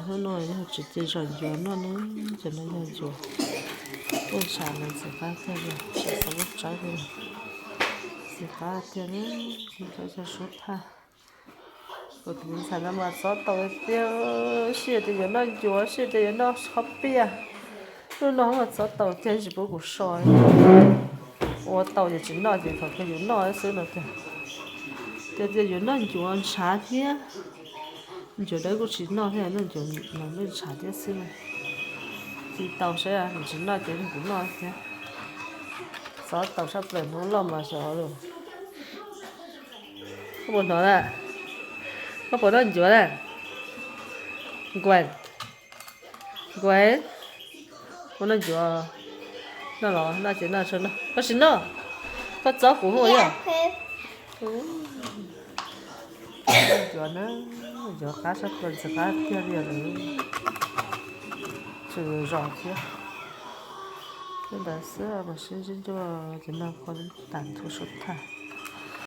Hnub no yog tsis cia zom ncuav noj na, ces no yog ncuav. Tuaj ntshav lawv ntxim qab tiag li, xav lub tsawb li, ntxim qab tiag na, ntxim qab tiag suab thaj. Kuv tus me ntxhais no mas txob taus tiag, sij hawm tias yuav noj ncuav, sij hawm tias yuav noj qhob piaj. Hnub no mas txob taus tiag, tsis pub kuv so. Ua tau ces tsis noj, ces thaum kawg yuav noj xwb no tiag. Tias tias yuav noj ncuav ntshav thiab. Ncuav dawb kuj tsis noj thiab, noj ncuav no ntshav thiab xwb. Ci tau saib, tsis noj ces kuv noj thiab. Txob taus sab plaws hnub loj mas xyov lawm. Koj puas hnov na? Koj puas noj ncuav na? Nkuaim, nkuaim, puas noj ncuav? Noj los noj ces noj, koj tsis noj, koj txob kuv hu yog. Ncuav na, ncuav qab sab plaws ntxim qab tiag li lawm. Tseem zom thiab. Li ntawd xwb mas sib ntsib dua ces noj qhov tas ntu sub thaj.